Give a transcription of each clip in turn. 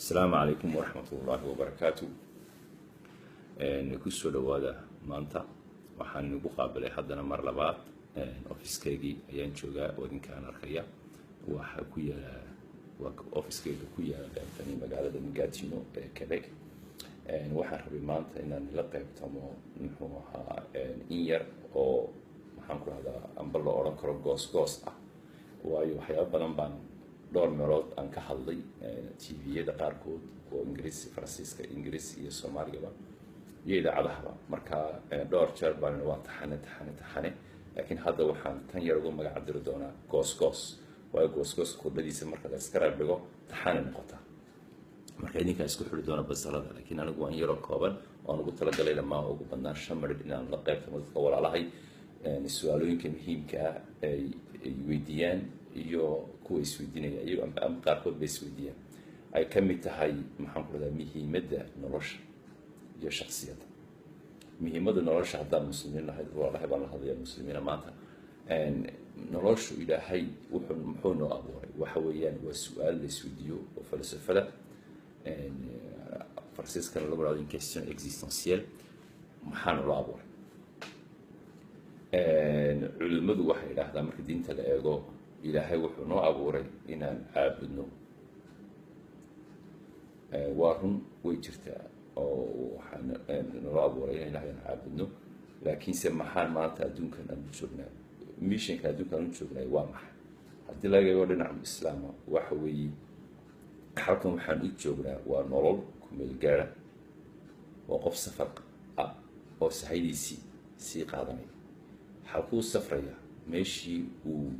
Asalaamu calaykum waraxmatullaahi wabarakaatu. Kusoo dhawaada. Maanta waxaan inagu qaabilay haddana mar labaad officekeygii ayaan joogaa oo idinkaan arkaya. Waxaa ku yaala, waa officekeyga ku yaala qaybtani magaalada Gatineau ee Quebec. Waxaan rabay maanta inaan la qaybtamo, muxuu ahaa, in yar oo, maxaan ku rahdaa, amba la odhan karo goos goos ah, waayo waxyaaba badan baan dhowr meelood aan ka hadlay, TV-yada qaarkood oo Ingiriis, Faransiiska, Ingiriis iyo Soomaaligaba iyo idaacadahaba. Marka dhowr jeer baan waa taxane, taxane, taxane, laakiin hadda waxaan tan yar ugu magac diri doonaa goos goos, waayo goos goos kordhadiisa marka la iska reeb dhigo taxane noqota. Marka idinkaa isku xiri doona basalada, laakiin anigu waan yaroo kooban oan ugu talagalay dhamaan ugu badnaan 5 minute inaan la qaybtamo dadka walaalahay su-aalooyinka muhiimka ah ay weydiiyaan iyo kuwa isweydiinaya iyago ama qaarkood bay isweydiiyaan, ay ka mid tahay, maxaan ku rahdaa, muhiimadda nolosha iyo shaksiyadda. Muhiimadda nolosha haddaan muslimiin nahay, walaalahay baan la hadlaya muslimiina maanta, noloshu Ilaahay wuxuu muxuu noo abuuray? Waxa weeyaan waa su-aal la isweydiiyo oo falsafada Faransiiskana lagu rahdo une question existentielle. Maxaa naloo abuuray? Culimmadu waxay idhaahdaan, marka diinta la eego, Ilaahay wuxuu noo abuuray inaan caabudno. Waa run, way jirtaa oo waxaa naloo abuuray inaan Ilahay aan caabudno, laakiinse maxaan maanta adduunkan aan u joognaa? Missionka adduunkan aan u joognay waa maxay? Haddii laga eego dhinaca islaama, waxa weeye halkan waxaan u joognaa waa nolol kumeel gaara, waa qof safar ah oo sahaydiisii sii qaadanaya. Halkuu safraya? Meeshii uu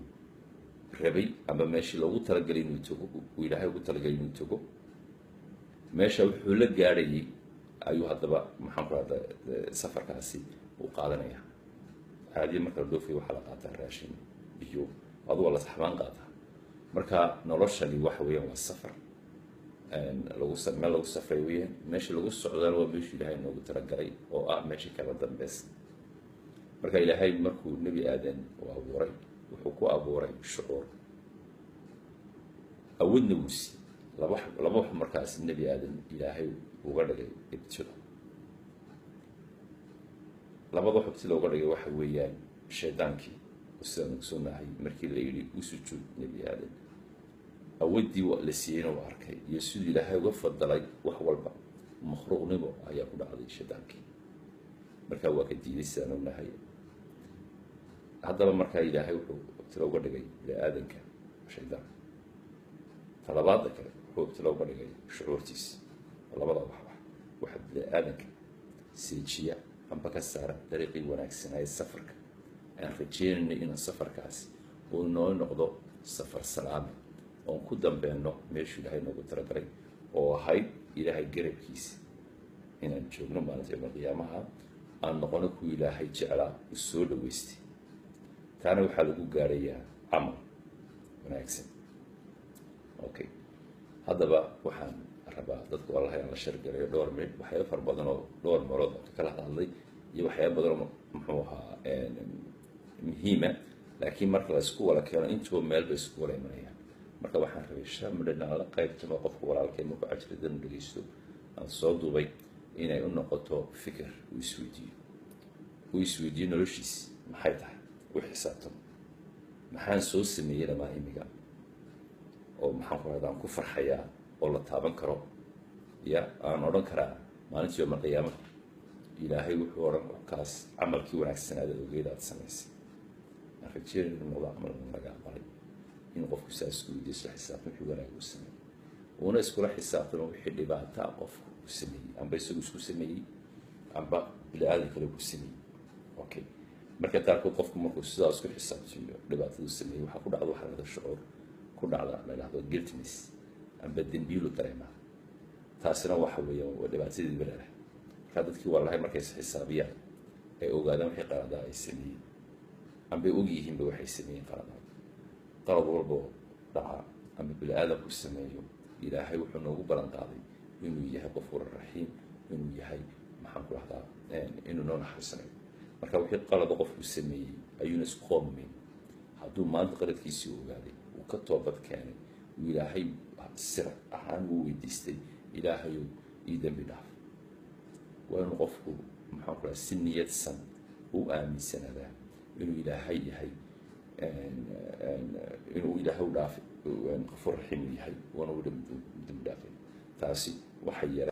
rabay ama meeshii loogu talagalay inuu tago, uu Ilaahay ugu talagalay inuu tago. Meesha wuxuu la gaadhayay ayuu haddaba, maxaan ku rahda, safarkaasi uu qaadanaya. Caadiya marka la dhoofayo waxaa la qaataa raashin, biyo, adu waa la saxbaan qaataa. Marka noloshani waxa weeyaan waa safar lagu meel lagu safray weeyaan. Meesha lagu socdana waa meeshuu Ilaahay noogu talagalay oo ah meeshii kala dambeysa. Marka Ilaahay markuu Nebi Aadan uu abuuray, wuxuu ku abuuray shucuur, awoodna wuu siiyey. Laba wax markaas Nebi Aadan Ilaahay uga dhigay ibtilo. Labada wax ibtilo uga dhigay waxa weeyaan shaydaankii oo sidaan ogsoonahay, markii la yidhi u sujuud Nebi Aadan, awooddii la siiyeyna uu arkay iyo siduu Ilaahay uga fadalay wax walba, makhluuqnimo ayaa ku dhacday shaydaankii. Markaa waa ka diiday, sidaan ognahay. Haddaba markaa Ilaahay wuxuu ibtilo uga dhigay bini aadanka shaydaan. Talabaada kale wuxuu ibtilo uga dhigay shucuurtiisa. Labada waxba waxa bini aadanka seejiya amba ka saara dariiqii wanaagsanaaye safarka aan rajeynayno inaan safarkaasi uu noo noqdo safar salaame oon ku dambeenno meeshuu Ilaahay noogu talagalay oo ahayd Ilaahay garabkiisa inaan joogno maalinta yowma qiyaamaha, aan noqono kuwii Ilaahay jeclaa, uu soo dhaweystay. Taana waxaa lagu gaarayaa camal wanaagsan. Okay, haddaba waxaan rabaa dadka walaalahay aan la shargalayo dhowr minute waxyaaba fara badan oo dhowr meelood aan ka kala hadlay iyo waxyaaba badan oo, muxuu ahaa, muhiima, laakiin marka la isku wada keeno intuba meel bay isku wada imanayaan. Marka waxaan rabay 5 minute aan la qaybtamo qofka walaalkay markuu cajiradan dhegeysto aan soo duubay, inay u noqoto fikir uu isweydiiyo, noloshiis maxay tahay, u xisaabtamo: maxaan soo sameeyey dhamaa imiga oo, maxaan ku rahda, aan ku farxayaa oo la taaban karo ya aan odhan karaa maalintii yowma qiyaamaha Ilaahay wuxuu odhan kaas camalkii wanaagsanaada ogeed aad samaysay, aan rajeynay inuu noqdo camal laga aqbalay. Inuu qofku saa isku weydiyo, isla xisaabtan wixii wanaag uu sameeyey, uuna iskula xisaabtamo wixii dhibaataa qofku uu sameeyey, amba isagu isku sameeyey amba bini aadan kale ku sameeyey. Okay, marka qaarkood qofku markuu sidaa isku xisaabtamiyo dhibaatadu sameeyey, waxaa ku dhacda waxa la dhahdo shucuur ku dhacda la dhahdo guiltiness amba dembiilu dareemaa. Taasina waxa weeyaan waa dhibaatadii baleedahay. Markaa dadkii walaalahay markay is xisaabiyaan ay ogaadaan wixii qaladaa ay sameeyeen ambay og yihiinba waxay sameeyeen qaladaad, qalad walboo dhaca ama bini aadamku sameeyo, Ilaahay wuxuu noogu ballan qaaday inuu yahay qafuur raxiim, inuu yahay, maxaan ku dhahdaa, inuu noo naxariisanayo. Marka wixii qalada qofku sameeyey ayuuna isku qoomameyn. Hadduu maanta qaladkiisii ogaaday, uu ka toobad keenay, Uu Ilaahay sir ahaan uu weydiistay, "Ilaahayow, ii dembi dhaaf." Waa inuu qofku, maxaan ku dhaha, si niyadsan u aaminsanadaa inuu Ilaahay yahay, inuu Ilaahay u dhaaf, Qafuur Raxiim uu yahay, waana u dembi dhaafay. Taasi waxay yara